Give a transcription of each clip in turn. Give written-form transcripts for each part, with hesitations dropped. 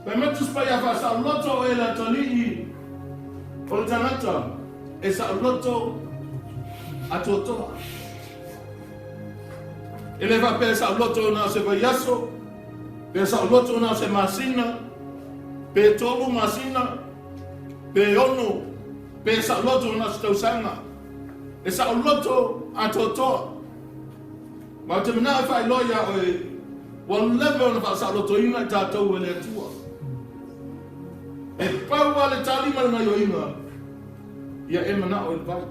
Fai mai Tusi Paia faasaoloto oe le atalii o le tagata e saoloto atoatoa. E le faapea e saoloto na o se vaiaso, pe saoloto na o se masina, pe 3 masina, pe 6, pe saoloto na o se tausaga. E saoloto atoatoa. Ma ou te manao e faailoa iā oe, ua leva ona faasaolotoina i tatou e le Atua. E pau lava le tali ma le gaioiga, ia e manao i le vai.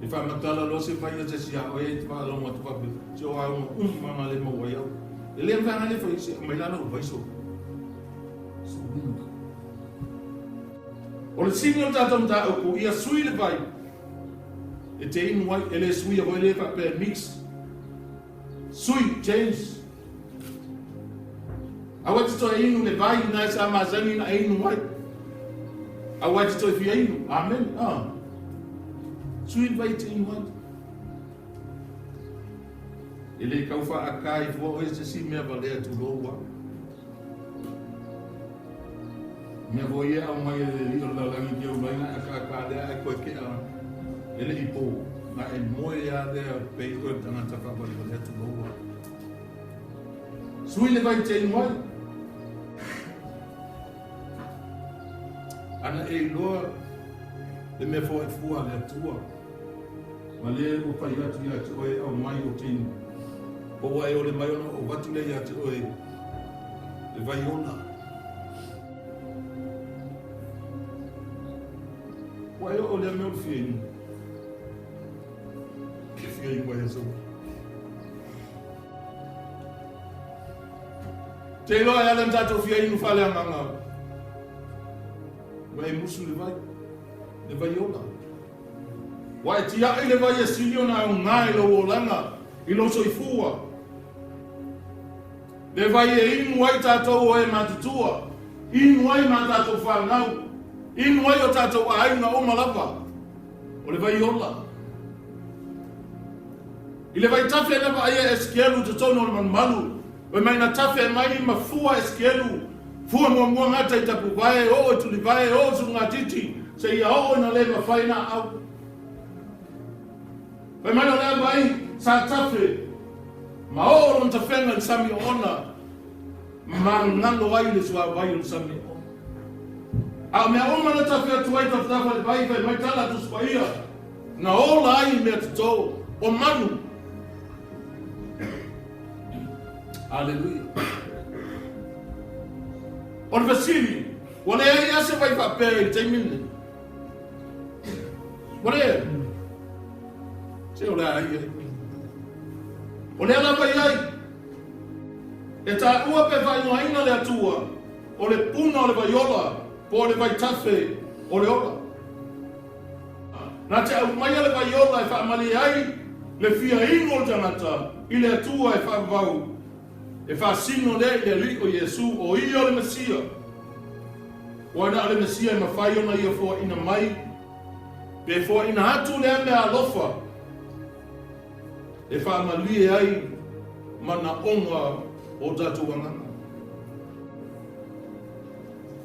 E faamatala loa se vai a se isi iā oe e te faalogo atu faapea, se o auga uma na le maua ai au. E le mafai ona le fai se aumai la lau vai so. O le sini o le tatou mataupu, ia sui le vai. E te inu ai, e le suia foi le faapea e mix. Sui, change. Aua e te toe inu le vai na e sa masani na e inu ai. Aua e te toe fia inu. Amen. Ah. Sui le vai e te inu ai. E le kau whaaka i fua oe se si mea valea tulou a. Mea foi e aumai e le alii o le lalagi ki ou laina e akaaka lea ae koe kea e le i po na e moe a lea pei oe le tagata faavalevale atu lou a. Sui le vai te inu ai. Ana e iloa le mea foai fua a le Atua ma le ua fai atu ia te oe aumai o te inu. Po ua e ole mai ona ou avatu lea ia te oe le vai ola. Ua e oo lea mea o le fia inu. Ke fia inu ai aso. Te iloa e ala ni tātou fia inu faaleagaga. Ua e musu le vai, le vai ola. Ua e tiaʻi le vai e sili ona aoga i lou olaga, i lou soifua. Le vai e inu ai tatou o e matutua, inu ai ma tatou fanau, inu ai o tatou aiga uma lava, o le vai ola. I le vaitafe na vaaia e Esekielu i totonu o le malumalu, fai mai na tafe mai ma fua Esekielu, fua muamua gata i tapuvae, oo i tulivae, oo i sulugatiti, seia oo ina le mafai na aau. Fai mai o lea vai sa tafe ma oo lona tafega i le sami oona, ma galo ai le suavai o le sami oona. A o mea uma na tafe atu ai tafatafa i le vai, fai mai tala a Tusi Paia, na ola ai mea toto o manu. Aleluia. O le fesili, ua leai ea se vai faapea i le taimi lenei? Ua leai. Se o le a ai ai. O lea lava i ai. E taua pe faaigoaina le Atua o le puna o le vaiola po o le vaitafe o le ola. Na te aumaia le vaiola e faamalie ai le fia inu o le tagata i le Atua e faavavau, e faasino lea i le Alii o Iesu, o Ia o le Mesia. Ua na o le Mesia e mafai ona Ia foaina mai, pe foaina atu lea mea alofa e faamalie ai manaoga o tatou agaga.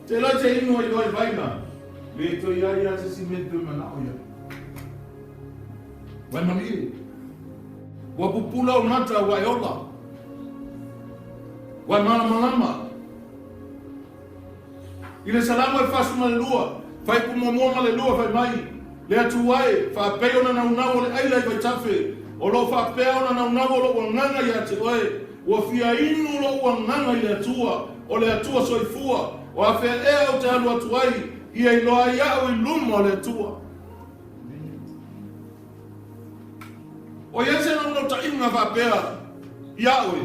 Tela te inu ai loa i vaina, le toe iai ia se si mea toe manao ia. Wai malie. Ua pupula o mata ua e ola. Ua e malamalama. I le Salamo e 42, fuaiupu muamua ma le lua, fai mai, Le Atua e, faapei ona naunau o le aila i vaitafe, o lo o faapea ona naunau o lou agaga ia te oe, ua fia inu lou agaga i le Atua, o le Atua soifua, o afea ea ou te alu atu ai, ia iloa ai au i luma o le Atua. O i ai se naunautaiga faapea ia oe?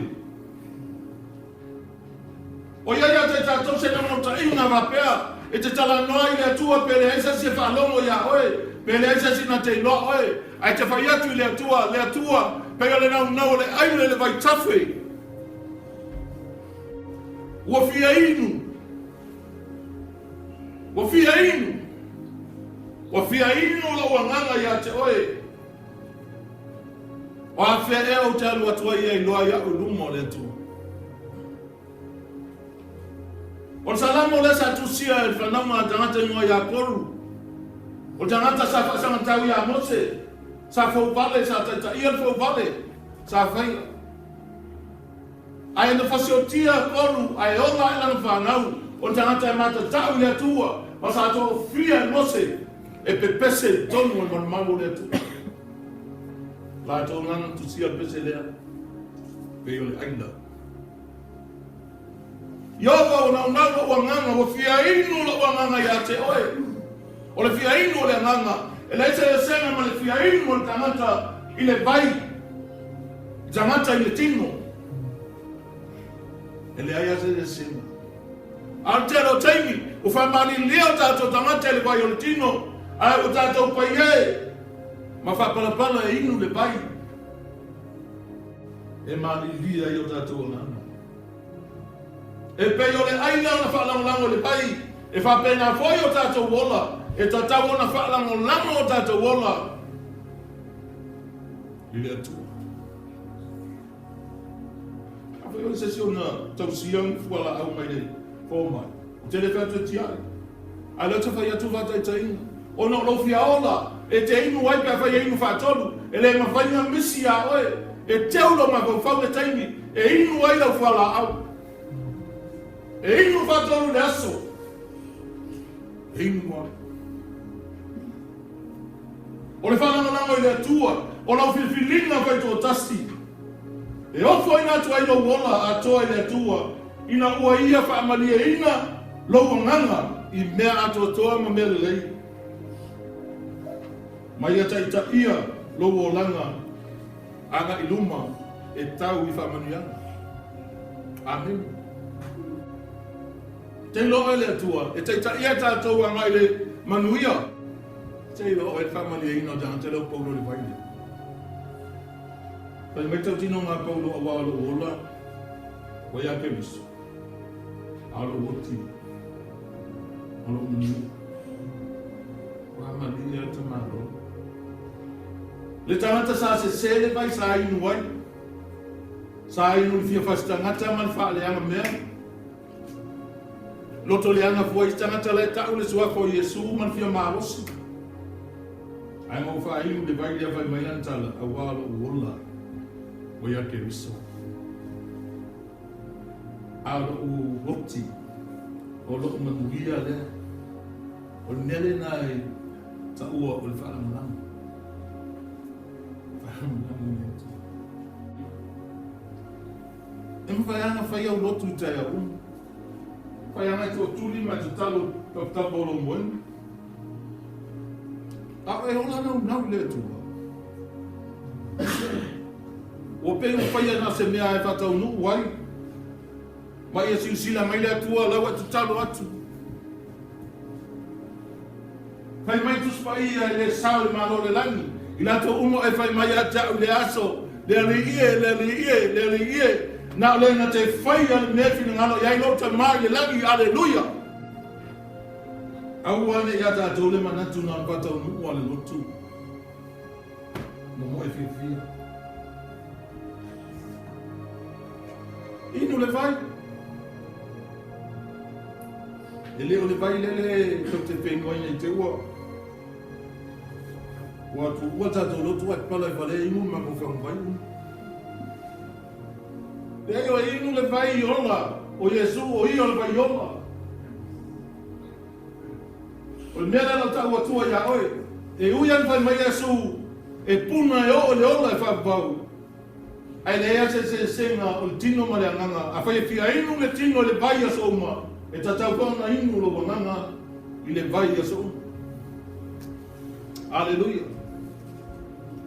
O i ai ia te tatou se naunautaiga faapea e te talanoa i le Atua pe leai se isi e faalogo iā oe, pe leai se isi na te iloa oe, ae te fai atu i le Atua, Le Atua, pei o le naunau o le aile le vaitafe ua fia inu, ua fia inu, ua fia inu lou agaga iā te oe. O afea ea ou te alu atu ai ia iloa iaʻu i luma o le Atua? O le Salamo lea sa tusia e le fanauga a le tagata igoa ia Koru. O le tagata sa faasagatau ia Mose, sa fouvale, sa taitaia le fouvale, sa faia. Ae na fasiotia Koru ae ola ae lana fanau, o le tagata e matatau i le Atua, ma sa toafia e Mose e pepese i totonu o le malumalu o le Atua. Latou na na tusia le pese lea, pei o le aila. Ieova, ua naunau lou agaga, ua fia inu lou agaga ia te oe. O le fia inu o le agaga, e leai se esega ma le fia inu o le tagata i le vai, i tagata i le tino. E leai lava se esega. A o le tele o taimi, ua faamalilia o tatou tagata i le vai o le tino, ae ua tatou paie ma faapalapala e inu le vai e malilia ai o tatou agaga. E pei o le ʻaila ona faalagolago i le vai, e faapena foi o tatou ola, e tatau ona faalagolago o tatou ola i le Atua. Afai o se isi ona tausia ni fualaau mai le fomai, ou te le fai atu e tiai. A o lea ou te fai atu faataitaiga, ona o lou fia ola e te inu ai pe afai e inu faatolu, e le mafai ona misi iā oe, e teu lou mafaufau le taimi e inu ai lau fualaau. E inu faatolu i le aso, e inu ai. O le faalagolago i le Atua, o lau filifiliga faitoatasi, e ofoina atu ai lou ola atoa i le Atua, ina ua Ia faamalieina lou agaga i mea atoatoa ma mea lelei. Ma Ia taitaia lou olaga agai luma e tau i faamanuiaga. Amene. Tailo oe le Atua e taitaia tatou agai le manuia. Tailo oe le faamalieina o tagata lea o Paulo i le vai lea. Fai mai tautino ngā Paulo auā o lou ola ua ia Keriso, a o lou oti o lou manuia. Ua malie a tamalo. Le tagata sa sese le vai sa inu ai. Sa inu le fia fasi tagata ma le faaleaga mea. Loto leaga fua isi tagata la e ta'u le suafa o Iesu ma le fia malosi. Ae ma ua faainu le vai lea fai mai ana tala, Auā lo'u ola ua ia Keriso. A o lo'u oti, o lo'u manuia lea. O le mea lena e ta'ua o le faalagolago. Faalagolago i le Atua. E mafai lava ona fai au lotu i taeao uma. Fai lava e tootuli ma e tatalo tapatapa o lou moena. A o e ola naunau i le Atua. Ua pei ua faia na o se mea e faataunuu ai. Ma ia silasila mai le Atua la ua e tatalo atu. Fai mai Tusi Paia e le sao i le Malo o le Lagi, i latou uma e fai mai ia te au i le aso, Le Alii e, le Alii e, le Alii e, na o le na te faia le mea e finagalo i ai lou Tama i le lagi. Aleluia! Aua ne i ia tatou le manatu na o le faataunuu a le lotu momoe fiafia. Inu le vai. E le o le vai lele tou te feinoaina i te ua. Ua tuua tatou lotu ae pala i fale inu le matou faguvai uma. Leai o inu le vai ola o Iesu o ia o le vai ola. O le mea lea lau tau atua ia oe, e ui ana fai mai Iesu e puna e oo i le ola e faavavau. Ae leai lava se eseesega o le tino ma le agaga. Afai e fia inu le tino i le vai aso uma, e tatau foi ona inu lou agaga i le vai aso uma. Aleluia!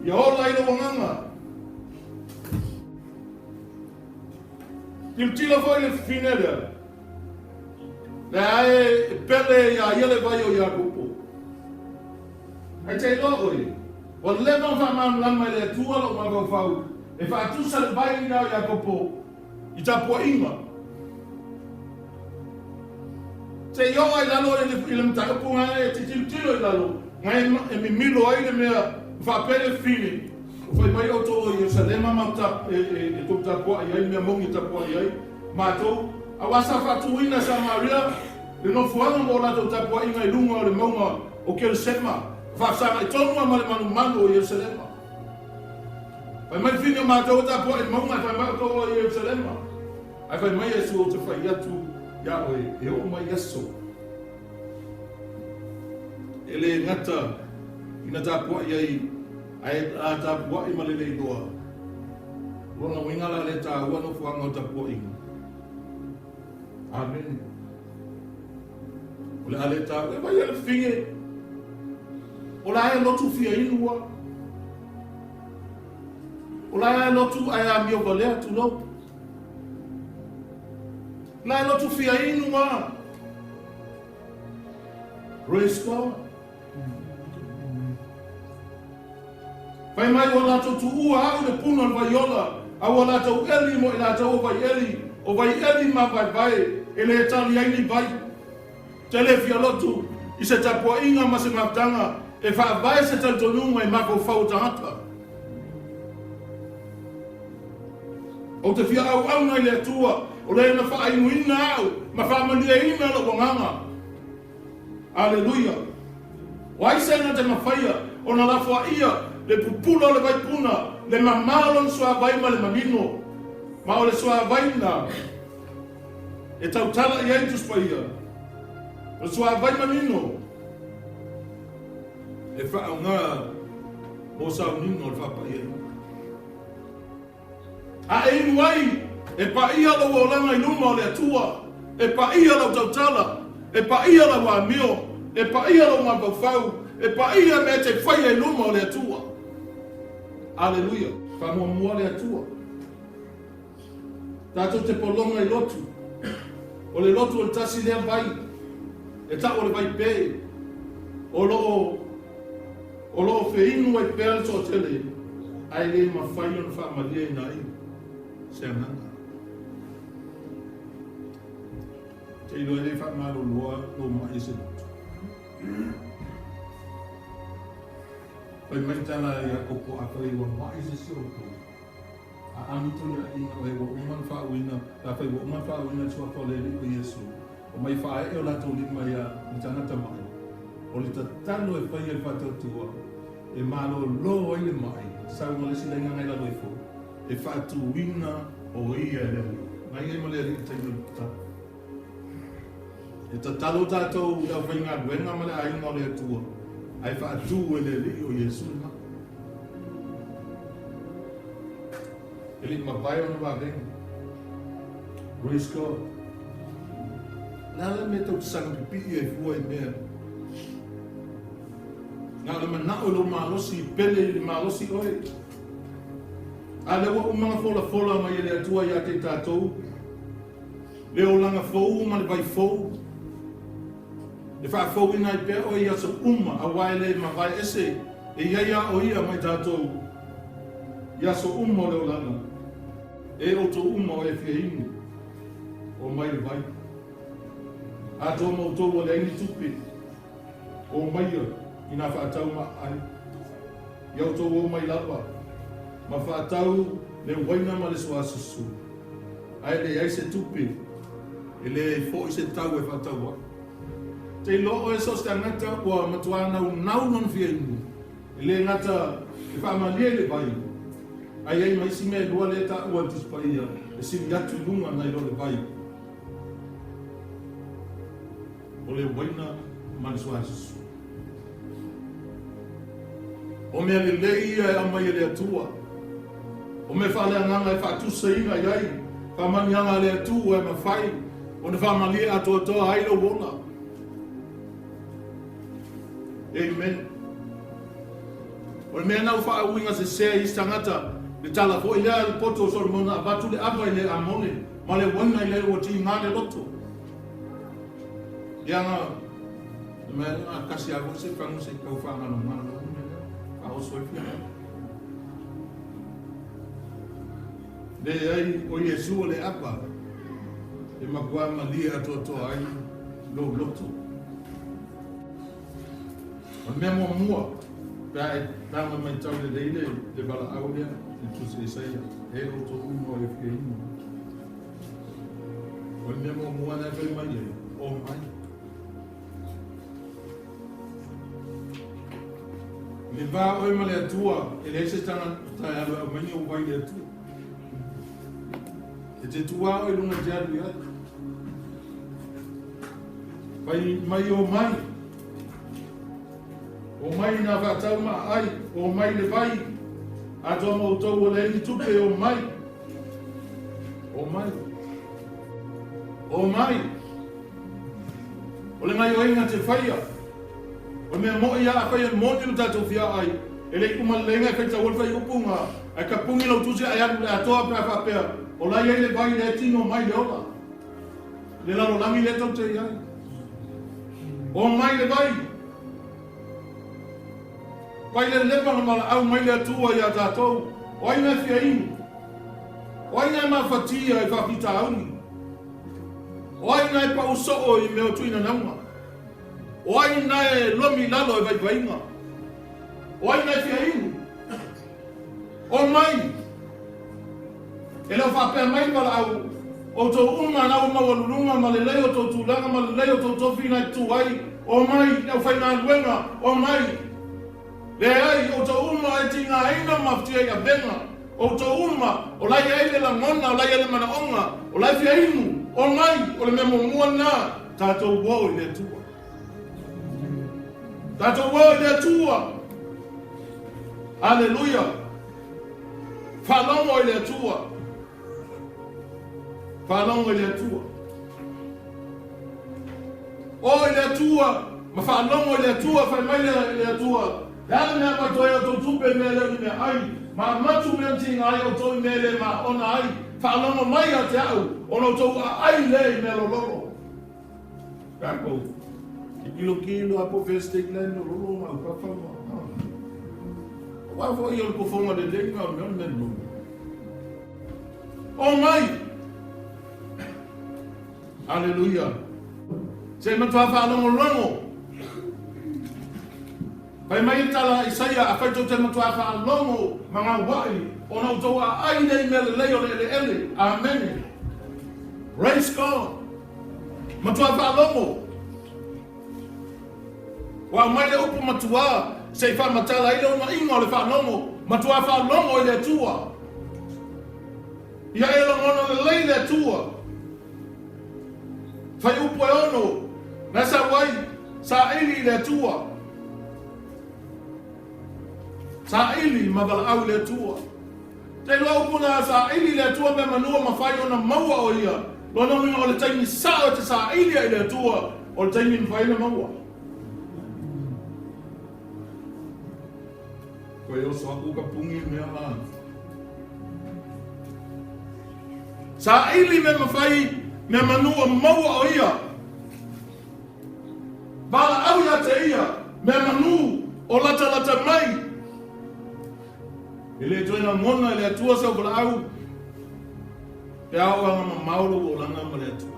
Ia ola i lou agaga. Tilotilo foi le fafine lea. Lea e pele ia ia le vai o Iakopo. Ae te iloa oe, ua leva ona faamalamalama e le Atua lou mafaufau e faatusa le vai lena o Iakopo i tapuaiga. Se i oo ai lalo i le mataupu na e te tilotilo i lalo, na e mimilo ai le mea faapea le fili, ua fai mai outou o Ierusalema ma e tou tapuai ai, mea moni e tapuai ai matou. Aua sa faatuina e Samaria le nofoaga mo latou tapuaiga i luga o le mauga o Kerisema, faafesagai tonu lava ma le manumanu o Ierusalema. Fai mai le fini o matou e tapuai i le mauga, ae fai mai outou o Ierusalema. Ae fai mai Iesu, Ou te fai atu iā oe, e oo mai aso e le gata ina tapuai ai, ae a tapuai ma le le iloa. O lona uiga la le taua nofoaga o tapuaiga. Amene. O le a le taua. E vai le fine. O la e lotu fia inu ua. O la e lotu ae amio valea tulou. La e lotu fia inu ua. Praise God. Fai mai ua latou tuua au le puna o le vaiola, a ua latou eli mo i latou o vaieli, o vaieli mavaevae, e le tali ai ni vai. Tele fia lotu i se tapuaiga ma se mafutaga e faavae se talitonuga i mafaufau o tagata. Ou te fia auauna i le Atua, o le na faainuina au ma faamalieina lou agaga. Aleluia! O ai se na te mafaia ona lafoaia le pupula o le vaipuna, le mamao o lona suavai ma le manino, ma o le suavai na e tautala i ai Tusi Paia, o le suavai manino e faaaoga mo sauniga o le faapaiaina. A e inu ai, e paia lou olaga i luma o le Atua, e paia lau tautala, e paia lau amio, e paia lou mafaufau, e paia mea e te faia i luma o le Atua. Aleluia! Faamuamua le Atua. Tatou te pologa i lotu. O le lotu o le tasi lea vai, e tau o le vai pe, o lo o O lo o feinu ai pea le toatele, ae le mafai ona faamalieina ai se agaga. Te iloa e le faamaloloa lou mai i se lotu. Fai mai tala a Iakopo, Afai ua mai se isi o outou, a agi toliaʻiga oe ua uma ona faauuina, pe afai ua uma ona faauuina le suafa o le Alii o Iesu, Omai faaee o latou lima ia le tagata maʻi. O le tatalo e fai e le faatautua e malolo ai le maʻi, sau ma le isi laina nai lalo ifo, e faatuina o ia e le Alii. Nai ai ma le Alii i le taimi o le tatalo. E tatalo tatou i le aufaigaluega ma le aiga o le Atua, ae faatu e le Alii o Iesu le maʻi. E le i mavae ona vavega. Praise God. O le a le mea tou te saga pipii ai fua i mea? Na o le manao i lou malosi, i pele i le malosi oe. A lea ua uma ona folafola mai e le Atua ia te i tatou, le olaga fou ma le vai fou, e faafouina ai pea oe i aso uma, aua e le mavae ese, e i ai a o ia mai tatou i aso uma o le olaga. E outou uma o e fia inu, o mai le vai. Atoa ma outou ua leai ni tupe, o maia i nā faatau ma ai. Ia outou o mai lava, ma faatau le uaina ma le suasusu, ae leai se tupe, e leai foi se tau e faatau ai. Te iloa oe so o se tagata ua matua naunau lona fia inu, E le gata e faamalie i le vai, ae i ai ma isi mea e lua lea e taua e le Tusi Paia e sili atu i luga nai lo le vai, o le uaina ma le suasusu. O mea lelei ia e aumai e le Atua, o mea faaleagaga e faatusaina i ai faamanuiaga a le Atua e mafai ona faamalie atoatoa ai lou ola. Amen. O le mea na ua faauiga sese ai isi tagata, le tala foi lea a le poto o Solomona, avatu le ava i le Amone, ma le uaina i le ua tiga le loto. Leaga, le mea lea, a kasi lava foi se fagu se i tau faagalogalo le mea lea, faaoso ai fia. Leai, o Iesu o le ava e matua malie atoatoa ai lou loto. O le mea muamua, pe a e tago e matau lelei le, le valaau lea i le Tusi a Isaia, e outou uma o e fia inu. O le mea muamua na e fai mai ai, o mai. Le va oe ma le Atua, e leai se tagata e alu e aumai ni ou vai i le Atua. E te tu lava oe i luga e te alu i ai. Fai mai o mai. O mai nā faatau ma aai, o mai le vai, atoa ma outou ua leai ni tupe, o mai. O mai. O mai. O le gaioiga te faia. O le mea moʻi a afai e moni lo tatou fiaai, e le i uma leleiga e faitaua le faiupu ga, ae tapuni lau tusi ae alu i le atoa pe a faapea, o la e i ai le vai lea e tino mai le ola. Le lalolagi lea tou te i ai. O mai le vai. Vai le leva na valaau mai le Atua iā tatou, o ai na e fia inu? O ai na e mafatia i faafitauli? O ai na e pau soo i mea o tuinanauga? O ai na e lomi i lalo e vaivaiga? O ai na e fia inu? O mai! E le o faapea mai le valaau, Outou uma na ua maualuluga ma lelei outou tulaga ma lelei outou tofi na e tu ai, o mai, le aufaigaluega, o mai. Leai, outou uma e tigaina ma mafutia i avega, outou uma o la e i ai le lagona, o la e i ai le manaoga, o la e fia inu, o mai, o le mea muamua lena, tatou o i le Atua. Tatou o i le Atua. Aleluia. Faalogo i le Atua. Faalogo i le Atua. O i le Atua ma faalogo i le Atua, fai mai le Atua, Le a le mea avatu ai outou tupe i mea e le o ni mea ai, ma avatu mea na tiga ai outou i mea e le maona ai, faalogo mai ia te au, ona outou aai lea i mea lololo. Tatou tilotilo lava po o fea state land o lolo ma aupapa ma aua foi o le fofoga lelei na o le mea o le mea lolo. O mai! Aleluia! Se i matua faalogologo. Fai mai le tala a Isaia, Afai tou te matua faalogo ma gauaʻi, ona outou aai lea i mea lelei o le eleele. Amene. Praise God. Matua faalogo. Ua aumai le upu matuā se i faamatala ai le onaʻiga o le faalogo. Matua faalogo i le Atua. Ia e lagona lelei le Atua. Fai upu e ono, na sau ai, saili i le Atua. Saili ma valaau i le Atua. Te iloa upu na saili i le Atua mea manua mafai ona maua o ia. Lona uiga o le taimi sao e te saili ai i le Atua, o le taimi e mafai ona maua. Koe oso aku ka pungi mea la. Saili mea mafai mea manu o maua o ia. Valaau ia te ia mea manu o latalata mai. E le toe lagona e le Atua sau valaau pe a oo aga mamao lou olaga ma le Atua.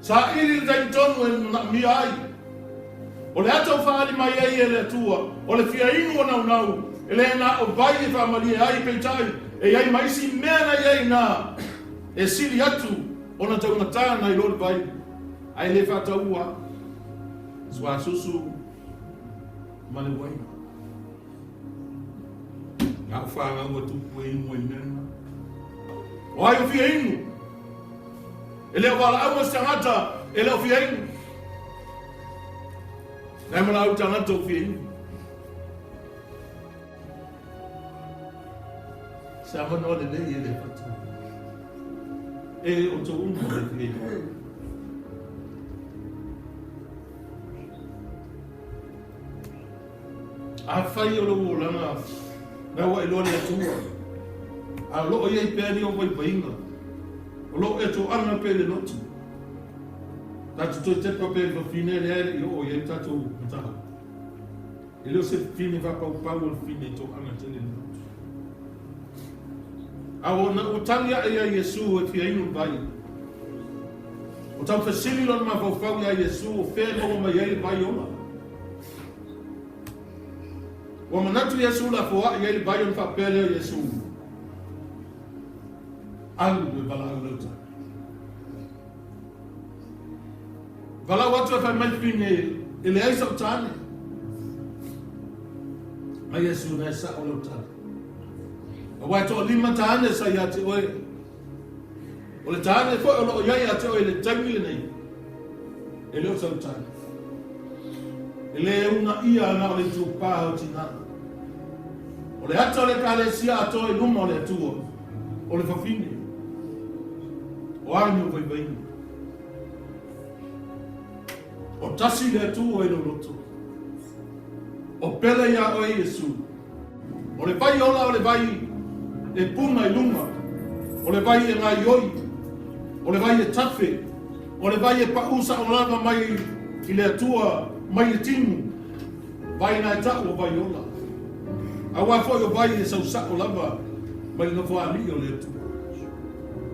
Saili le taimi tonu e manaomia ai. O le ata ua faaali mai ai e le Atua, o le fia inu o naunau, e le na o vai e faamalie ai, peitai, e i ai ma isi mea na i ai ina e sili atu ona taugata nai lo le vai, ae le faataua suasusu ma le uaina. Na o fanau ua tupu e inu ai mea na. O ai o fia inu? E le o valaau ma se tagata e le o fia inu. Na e valaau tagata o fia inu. Se avanoa lelei e le fatu. E o tau uma le fia inu. Afai o lou olaga na ua iloa le Atua, a o lo o i ai pea ni ou vaivaiga, o lo o e toaga pea i le lotu, tatou toe tepa pea i le fafine lea e le i oo i ai le tatou mataupu. E le o se fafine faapaupau o le fafine e toaga tele i le lotu. A ua ua tagi aʻe iā Iesū e fia inu le vai. Ua tau fesili lona mafaufau iā Iesū o fea e maua mai ai le vai ola. Ua manatu Iesū o le a foaʻi ai le vai ona faapea lea o Iesū. Alu e valaau lau tane. Valaau atu e fai mai fine e leai sau tane. Mai Iesu na e sa'o lau tala. Aua e toalima tane sa ia te oe. O le tane foi o loo iai ia te oe i le taimi lenei, e le o sau tane. E le uunaia na o le itupa o tina. O le ata o le Ekalesia atoa i luma o le Atua, o le fafine. O a ni ou vaivaiga? O tasi le Atua i lou loto. O pele iā oe Iesu. O le vai ola o le vai e puna i luga, o le vai e gaioi, o le vai e tafe, o le vai e paʻu saʻo lava mai i le Atua mai le timu, vai na e taʻu o vai ola. Aua foi o vai e sau saʻo lava mai le Nofoalii o le Atua.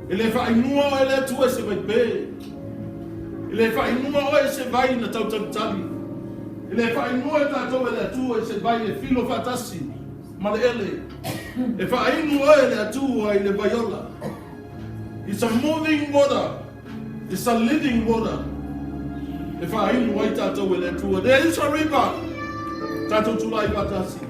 E le faainua oe e le Atua i se vai pe. E le faainua oe i se vai na tautalitali. E le faainua i tatou e le Atua i se vai e filo faatasi ma le ele. E faainu oe e le Atua i le vai ola. It's a moving water. It's a living water. E faainu ai tatou e le Atua. There is a river. Tatou tulai faatasi.